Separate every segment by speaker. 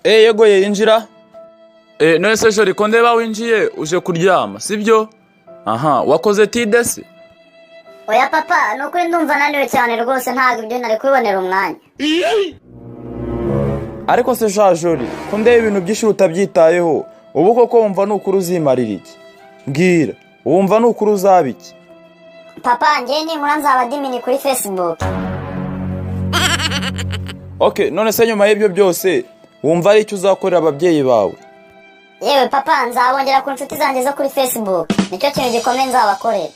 Speaker 1: Yego ye, injira. None se Jori, ko ndeba winjiye uje kuryama, sibyo? Aha wakoze étude se?
Speaker 2: Oya papa, ni ukuri ndumva naniwe cyane rwose, ntabwo ibyo nari kubibonera umwanya.
Speaker 1: Ariko se sha Jori, ko ndeba ibintu byinshi utabyitayeho, ubu koko wumva ni ukuri uzimarira iki? Mbwira, wumva ni ukuri uzaba iki?
Speaker 2: Papa, ngewe ninkura nzaba admin kuri Facebook.
Speaker 1: Ok, none se nyuma y'ibyo byose wumva ari icyo uzakorera ababyeyi bawe?
Speaker 2: Yewe papa, nzabongera ku nshuti zanjye zo kuri Facebook, nicyo kintu gikomeye nzabakorera.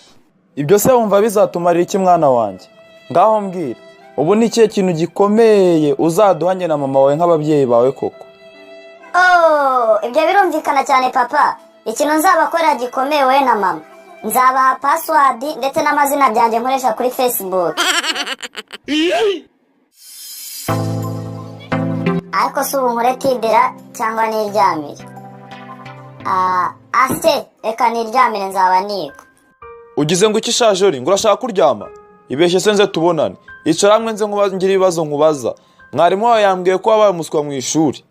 Speaker 1: Ibyo se wumva bizatumarira iki, mwana wanjye? Ngaho mbwira, ubu ni ikihe kintu gikomeye uzaduha njye na mama wawe nk'ababyeyi bawe koko?
Speaker 2: Oh, ibyo birumvikana cyane papa. Ikintu nzabakorera gikomeye wowe na mama, nzabaha password ndetse n'amazina byanjye nkoresha kuri Facebook. Ariko si ubu nkore tidera cyangwa niryamire? Ah, ase reka niryamire, nzaba niga.
Speaker 1: Ugize ngo iki sha Jori? Ngo urashaka kuryama? Ibeshye se nze tubonane. Icara hamwe nze nkubaze, ngire ibibazo nkubaza. Mwarimu wawe yambwiye ko wabaye umuswa mu ishuri.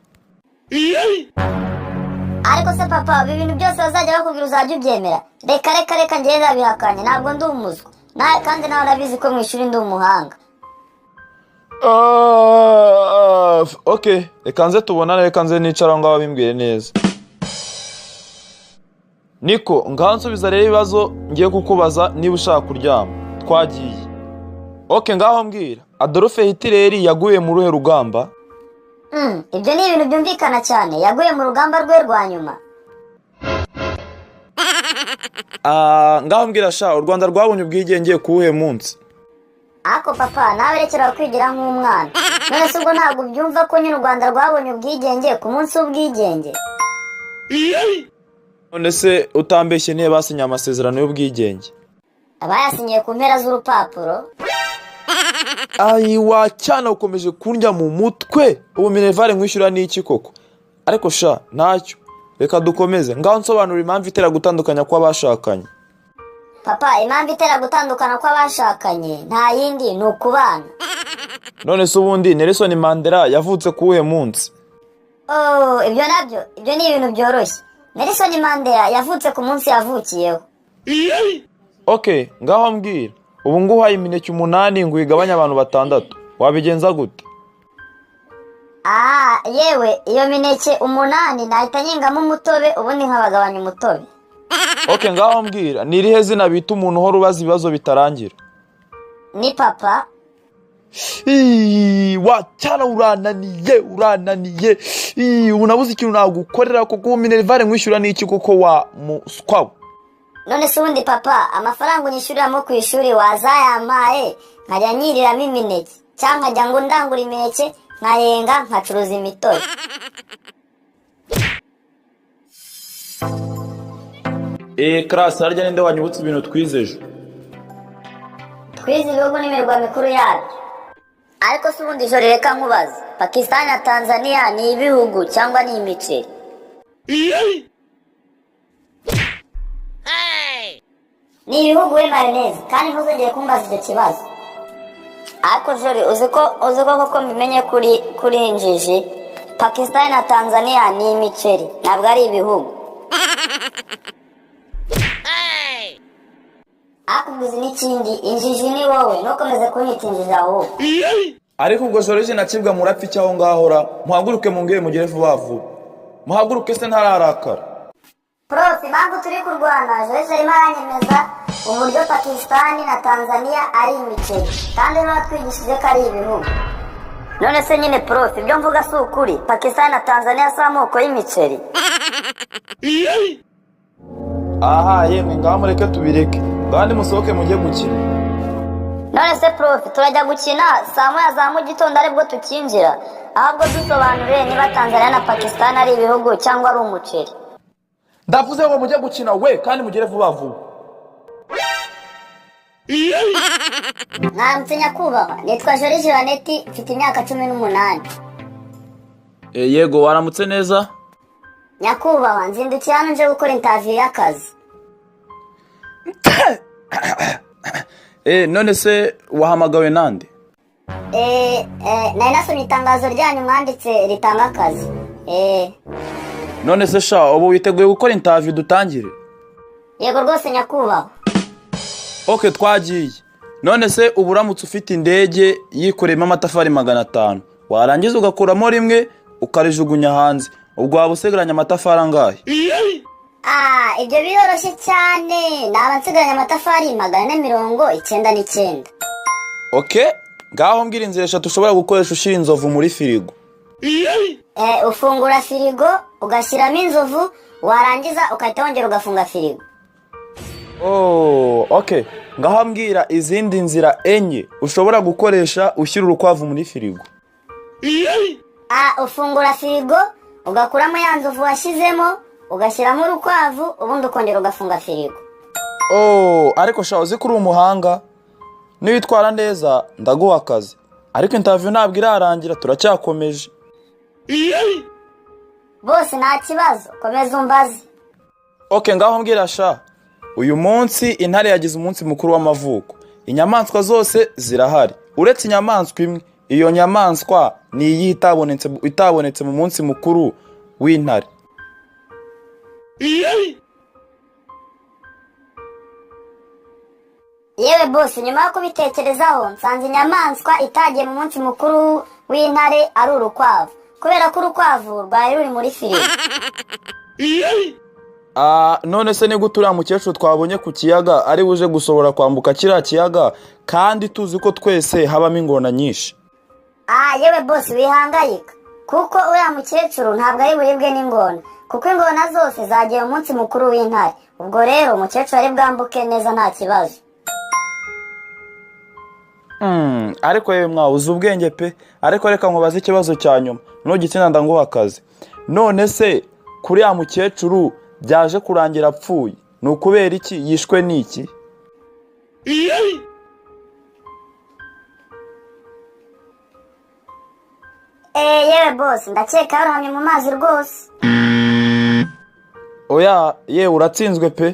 Speaker 2: Ariko se papa, ibi bintu byose bazajya bakubwira uzajya ubyemera? Reka reka reka, njyewe ndabihakanye, ntabwo ndi umuswa nawe, kandi nawe urabizi ko mu ishuri ndi umuhanga.
Speaker 1: Ah, ok, reka nze tubonane, reka nze nicara aho ngaho bimbwire neza. Niko ngaho nsubiza rero ibibazo ngiye kukubaza niba ushaka kuryama. Twagiye. Ok, ngaho mbwira, Adolf Hitler yaguye mu ruhe rugamba?
Speaker 2: Ibyo ni ibintu byumvikana cyane, yaguye mu rugamba rwe rwa nyuma.
Speaker 1: Ah, ngaho mbwira sha, u Rwanda rwabonye ubwigenge ku wuhe munsi?
Speaker 2: Ariko papa, nawe rekera kwigira nk'umwana. None se ubwo ntabwo ubyumva ko nyine u Rwanda rwabonye ubwigenge ku munsi w'ubwigenge?
Speaker 1: None se utambeshye, niyo basinye amasezerano y'ubwigenge?
Speaker 2: Abayasinyiye ku mpera z'urupapuro.
Speaker 1: Ayiwa cyane, ukomeje kundya mu mutwe. Ubu minerval nkwishyura ni iki koko? Ariko sha ntacyo, reka dukomeze. Ngaho nsobanura impamvu itera gutandukanya kw'abashakanye.
Speaker 2: Papa, impamvu itera gutandukana kw'abashakanye nta yindi, ni ukubana.
Speaker 1: None se ubundi Nelson Mandela yavutse ku wuhe munsi?
Speaker 2: Oh, ibyo nabyo, ibyo ni ibintu byoroshye. Nelson Mandela yavutse ku munsi yavukiyeho.
Speaker 1: Ok, ngaho mbwira, ubu nguhaye imineke 8 ngo uyigabanye abantu batandatu, wabigenza gute?
Speaker 2: Ah, yewe, iyo mineke 8 nahita nyengamo umutobe, ubundi nkabagabanya umutobe.
Speaker 1: Ok, ngaho mbwira, ni irihe zina bita umuntu uhora ubaza ibibazo bitarangira?
Speaker 2: Ni papa.
Speaker 1: Ii, wa cyana, urananiye, urananiye. Ii, ubu nabuze ikintu nagukorera kuko ubu minerval nkwishyura ni iki koko, wa muswa we?
Speaker 2: None se ubundi papa, amafaranga unyishyuriramo ku ishuri wazayampaye nkajya nyiriramo imineke, cyangwa nkajya ngo ndangura imineke nkayenga nkacuruza imitobe?
Speaker 1: Class, harya ninde wanyibutsa ibintu twize ejo?
Speaker 2: Twize ibihugu n'imirwa mikuru yabyo. Ariko se ubundi ijoro, reka nkubaze, Pakistan na Tanzania ni ibihugu cyangwa ni imiceri? Ni ibihugu we mayoneze, kandi ntuzongere kumbaza icyo kibazo. Ariko Jori, uzi ko koko mbimenye kuri injiji? Pakistan na Tanzania ni imiceri, ntabwo ari ibihugu. Ariko uzi n'ikindi, injiji ni wowe, ntukomeze kunyita injiji ahubwo.
Speaker 1: Ariko ubwo Joriji na Kibwa murapfa iki aho ngaho ra? Muhaguruke mungire mugere vuba vuba. Muhaguruke se ntararakara.
Speaker 2: Prof, impamvu turi kurwana, Joyce arimo aranyemeza uburyo Pakistan na Tanzania ari imiceri, kandi batwigishije ko ari ibihugu. None se nyine prof, ibyo mvuga si ukuri? Pakistan na Tanzania si amoko y'imiceri?
Speaker 1: Aha yemwe, ngaho mureke tubireke, ngaho nimusohoke mujye gukina.
Speaker 2: None se prof, turajya gukina saa 1 za mu gitondo aribwo tukinjira? Ahubwo dusobanurire niba Tanzania na Pakistan ari ibihugu cyangwa ari umuceri.
Speaker 1: Ndavuze ngo mujye gukina we, kandi mugere vuba vuba.
Speaker 2: Mwaramutse nyakubahwa, nitwa Jolie Jeannette, mfite imyaka 18.
Speaker 1: Yego, waramutse neza.
Speaker 2: Nyakubahwa, nzindukiye hano nje gukora interview y'akazi.
Speaker 1: None se wahamagawe nande?
Speaker 2: Nari nasomye itangazo ryanyu mwanditse ritanga akazi. Eee.
Speaker 1: None se sha, ubu witeguye gukora interview dutangire?
Speaker 2: Yego rwose, nyakubahwa.
Speaker 1: Ok, twagiye. None se ubu uramutse ufite indege yikoreyemo amatafari 500, warangiza ugakuramo rimwe ukarijugunya hanze, ubwo waba usigaranye amatafari angahe?
Speaker 2: Ah, ibyo biroroshye cyane, naba nsigaranye amatafari 499.
Speaker 1: Ok, ngaho mbwira inzira eshatu ushobora gukoresha ushyira inzovu muri firigo.
Speaker 2: Ufungura firigo, ugashyiramo inzovu, warangiza ugahita wongera ugafunga firigo.
Speaker 1: Oh, ok, ngaho mbwira izindi nzira enye ushobora gukoresha ushyira urukwavu muri firigo.
Speaker 2: Ah, ufungura firigo, ugakuramo ya nzovu washyizemo, ugashyiramo urukwavu, ubundi ukongera ugafunga firigo.
Speaker 1: Oh, ariko sha, uzi ko uri umuhanga? Niwitwara neza ndaguha akazi, ariko interview ntabwo irarangira, turacyakomeje.
Speaker 2: Boss, nta kibazo, komeza umbaze.
Speaker 1: Ok, ngaho mbwira sha, uyu munsi intare yagize umunsi mukuru w'amavuko, inyamaswa zose zirahari uretse inyamaswa imwe. Iyo nyamaswa ni iyihe itabonetse mu munsi mukuru w'intare?
Speaker 2: Yewe boss, nyuma yo kubitekerezaho nsanze inyamaswa itagiye mu munsi mukuru w'intare ari urukwavu, kubera ko urukwavu rwari ruri muri firigo.
Speaker 1: Ah, none se ni gute uriya mukecuru twabonye ku kiyaga ari buje gusohora kwambuka kiriya kiyaga, kandi tuzi ko twese habamo ingona nyinshi?
Speaker 2: Ah, yewe boss, wihangayika, kuko uriya mukecuru ntabwo ari buribwe n'ingona, kuko ingona zose zagiye mu munsi mukuru w'intare. Ubwo rero umukecuru ari bwambuke neza, nta kibazo.
Speaker 1: Ariko yewe mwa, uzi ubwenge pe! Ariko reka nkubaze ikibazo cya nyuma, nugitsinda ndaguha akazi. None se kuri ya mukecuru byaje kurangira apfuye ni ukubera iki? Yishwe n'iki?
Speaker 2: Yewe boss, ndakeka yarohamye mu mazi rwose.
Speaker 1: Oya yewe, uratsinzwe pe!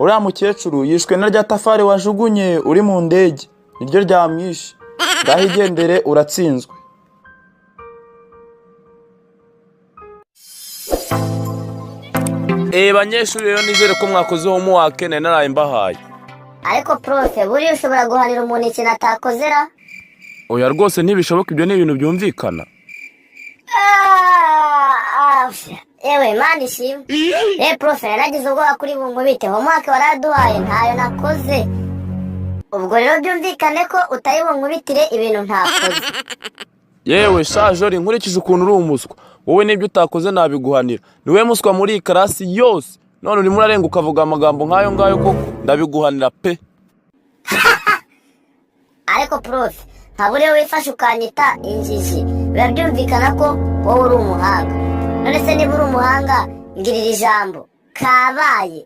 Speaker 1: Uriya mukecuru yishwe na rya tafari wajugunye uri mu ndege, niryo ryamwishe. Ngaho igendere, uratsinzwe. Banyeshuri rero, nizere ko mwakoze homework nari naraye mbahaye.
Speaker 2: Ariko prof, buriya ushobora guhanira umuntu ikintu atakozera?
Speaker 1: Oya rwose, ntibishoboka, ibyo ni ibintu byumvikana.
Speaker 2: Ah, ah, yewe Mana ishimwe! Prof, naragize ubwoba kuri bunkubite. Homework waraduhaye ntayo nakoze, ubwo rero byumvikane ko utari bunkubitire ibintu ntakoze.
Speaker 1: Yewe sha Jori, nkurikije ukuntu uri umuswa wowe, n'ibyo utakoze nabiguhanira. Ni wowe muswa muri iyi class yose, none urimo urarenga ukavuga amagambo nk'ayo ngayo koko? Ndabiguhanira pe!
Speaker 2: Ariko prof, nka buriya wifashe ukanyita injiji, biba byumvikana ko wowe uri umuhanga. None se niba uri umuhanga, mbwirira ijambo "kabaye"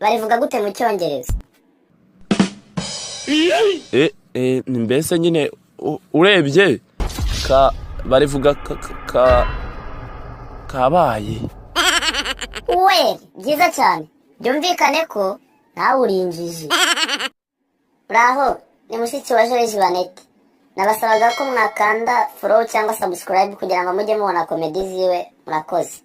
Speaker 2: barivuga gute mu Cyongereza?
Speaker 1: Ni mbese nyine urebye ka barivuga ka kabaye.
Speaker 2: We, byiza cyane, byumvikane ko nawe uri injiji. Uraho, ni mushiki wa Joriji Banete. Nabasabaga ko mwakanda follow cyangwa subscribe kugira ngo mujye mubona comedy ziwe. Murakoze.